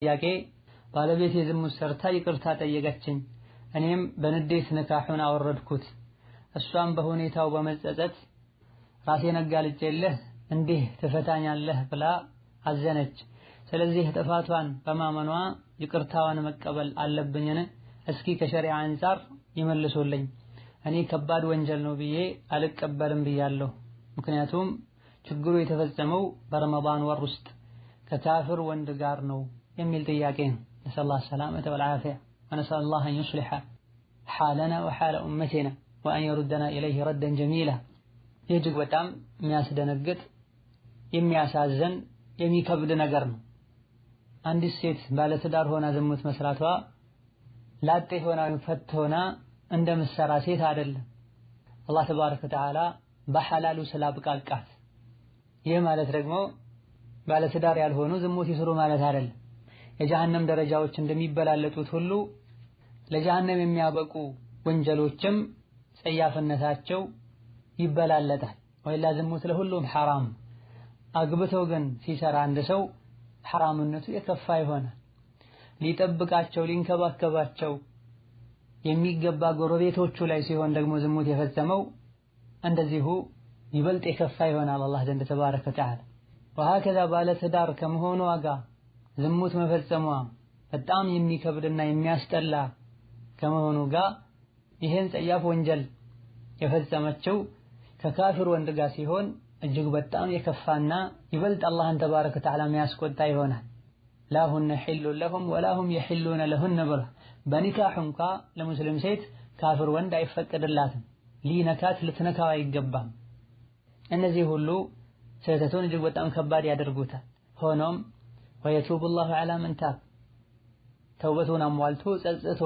ጥያቄ ባለቤቴ ዝሙት ሰርታ ይቅርታ ጠየቀችኝ። እኔም በንዴት ንካሑን አወረድኩት። እሷም በሁኔታው በመጸጸት ራሴን አጋልጬልህ እንዲህ ትፈታኛለህ ብላ አዘነች። ስለዚህ ጥፋቷን በማመኗ ይቅርታዋን መቀበል አለብኝን? እስኪ ከሸሪዓ አንፃር ይመልሱልኝ። እኔ ከባድ ወንጀል ነው ብዬ አልቀበልም ብያለሁ። ምክንያቱም ችግሩ የተፈጸመው በረመዳን ወር ውስጥ ከካፍር ወንድ ጋር ነው የሚል ጥያቄ ነው። ነስአሉላህ ሰላመተ ወልዓፊያ ወነስአሉላህ አን ዩስሊሐ ሓለና ወሓለ ኡመቲና ወአን የሩደና ኢለይሂ ረደን ጀሚላ። ይህ እጅግ በጣም የሚያስደነግጥ፣ የሚያሳዝን፣ የሚከብድ ነገር ነው። አንዲት ሴት ባለትዳር ሆና ዝሙት መስራቷ ላጤ ሆና ወይም ፈት ሆና እንደምትሰራ ሴት አይደለም። አላህ ተባረከ ወተዓላ በሐላሉ ስላብቃቃት። ይህ ማለት ደግሞ ባለትዳር ያልሆኑ ዝሙት ይስሩ ማለት አይደለም። የጀሃነም ደረጃዎች እንደሚበላለጡት ሁሉ ለጀሃነም የሚያበቁ ወንጀሎችም ጸያፍነታቸው ይበላለጣል። ወይላ ዝሙት ለሁሉም ሐራም። አግብቶ ግን ሲሰራ አንድ ሰው ሐራምነቱ የከፋ ይሆናል። ሊጠብቃቸው ሊንከባከባቸው የሚገባ ጎረቤቶቹ ላይ ሲሆን ደግሞ ዝሙት የፈጸመው እንደዚሁ ይበልጥ የከፋ ይሆናል አላህ ዘንድ ተባረከ ወተዓላ። ወሀከዛ ባለትዳር ከመሆኗ ጋር ዝሙት መፈጸሟ በጣም የሚከብድና የሚያስጠላ ከመሆኑ ጋር ይህን ጸያፍ ወንጀል የፈጸመችው ከካፊር ወንድ ጋር ሲሆን እጅግ በጣም የከፋና ይበልጥ አላህን ተባረከ ወተዓላ የሚያስቆጣ ይሆናል። ላሁነ ሒሉን ለሁም ወላሁም የሒሉነ ለሁነ ብሏል። በኒካህ እንኳ ለሙስሊም ሴት ካፊር ወንድ አይፈቀድላትም። ሊነካት ልትነካው አይገባም። እነዚህ ሁሉ ስህተቱን እጅግ በጣም ከባድ ያደርጉታል። ሆኖም ወየቱቡ ላሁ ዐላ መን ታብ፣ ተውበቱን አሟልቶ ጸጽቶ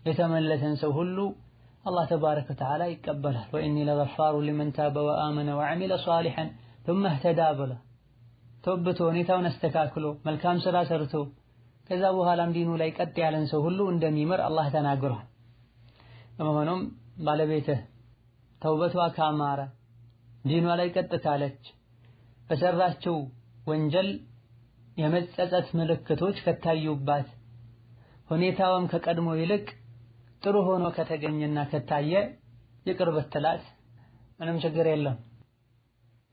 የተመለሰን ሰው ሁሉ አላህ ተባረከ ወተዓላ ይቀበላል። ወኢኒ ለገፋሩ ሊመን ታበ ወአመነ ወዐሚለ ሷሊሐን ሱመ እህተዳ ብሏል። ተውብቶ ሁኔታውን አስተካክሎ መልካም ስራ ሰርቶ ከዛ በኋላም ዲኑ ላይ ቀጥ ያለን ሰው ሁሉ እንደሚምር አላህ ተናግሯል። በመሆኑም ባለቤትህ ተውበቷ ካማረ፣ ዲኗ ላይ ቀጥ ካለች፣ በሰራችው ወንጀል የመጸጸት ምልክቶች ከታዩባት፣ ሁኔታዋም ከቀድሞ ይልቅ ጥሩ ሆኖ ከተገኘና ከታየ ይቅር ብትላት ምንም ችግር የለም።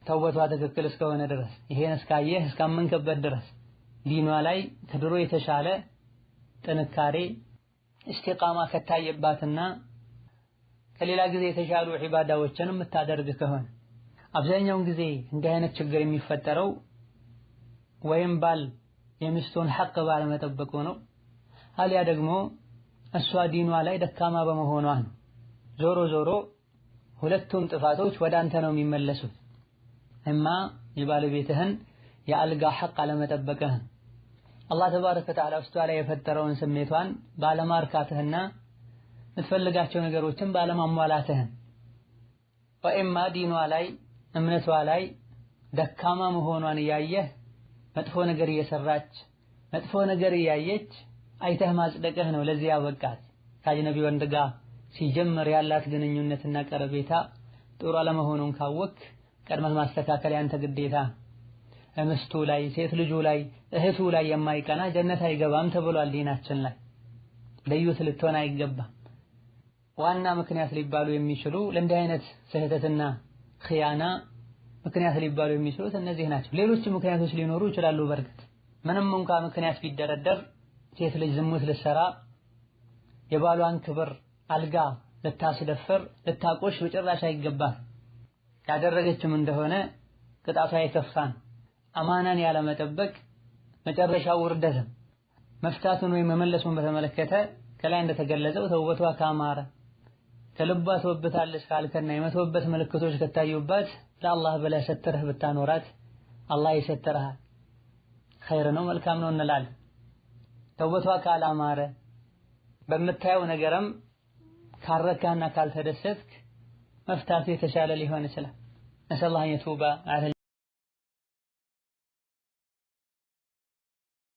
ተውበቷ ትክክል እስከሆነ ድረስ፣ ይሄን እስካየህ እስካመንክበት ድረስ፣ ዲኗ ላይ ከድሮ የተሻለ ጥንካሬ እስቲቃማ ከታየባትና ከሌላ ጊዜ የተሻሉ ዒባዳዎችን የምታደርግ ከሆነ። አብዛኛውን ጊዜ እንዲህ አይነት ችግር የሚፈጠረው ወይም ባል የሚስቱን ሐቅ ባለመጠበቁ ነው፣ አሊያ ደግሞ እሷ ዲኗ ላይ ደካማ በመሆኗ ነው። ዞሮ ዞሮ ሁለቱም ጥፋቶች ወደ አንተ ነው የሚመለሱት። እማ የባለቤትህን የአልጋ ሐቅ አለመጠበቅህን፣ አላህ ተባረከ ወተዓላ ውስጧ ላይ የፈጠረውን ስሜቷን ባለማርካትህና የምትፈልጋቸው ነገሮችን ባለማሟላትህን፣ ወኢማ ዲኗ ላይ እምነቷ ላይ ደካማ መሆኗን እያየህ መጥፎ ነገር እየሰራች መጥፎ ነገር እያየች አይተህ ማጽደቅህ ነው ለዚህ ያበቃት። ከአጅነቢ ወንድ ጋር ሲጀምር ያላት ግንኙነትና ቀረቤታ ጥሩ አለመሆኑን ካወክ ቀድመህ ማስተካከል ያንተ ግዴታ። ምስቱ ላይ፣ ሴት ልጁ ላይ፣ እህቱ ላይ የማይቀና ጀነት አይገባም ተብሏል ዲናችን ላይ። ለዩት ልትሆን አይገባም። ዋና ምክንያት ሊባሉ የሚችሉ ለእንዲህ አይነት ስህተትና ኺያና ምክንያት ሊባሉ የሚችሉት እነዚህ ናቸው። ሌሎች ምክንያቶች ሊኖሩ ይችላሉ። በእርግጥ ምንም እንኳ ምክንያት ቢደረደር ሴት ልጅ ዝሙት ልትሰራ፣ የባሏን ክብር አልጋ ልታስደፍር፣ ልታቆሽ በጭራሽ አይገባም። ያደረገችም እንደሆነ ቅጣቷ የከፋን። አማናን ያለመጠበቅ መጨረሻው ውርደትም። መፍታቱን ወይም መመለሱን በተመለከተ ከላይ እንደተገለጸው ተውበቷ ካማረ፣ ከልቧ ተወብታለች ካልከና የመተውበት ምልክቶች ከታዩባት ለአላህ ብለህ ሰትረህ ብታኖራት አላህ ይሰትርሃል። ኸይር ነው፣ መልካም ነው እንላለን። ተውበቷ ካላማረ፣ በምታየው ነገርም ካልረካና ካልተደሰትክ መፍታቱ የተሻለ ሊሆን ይችላል። ነስአሉላህ አን የቱበ ዐለ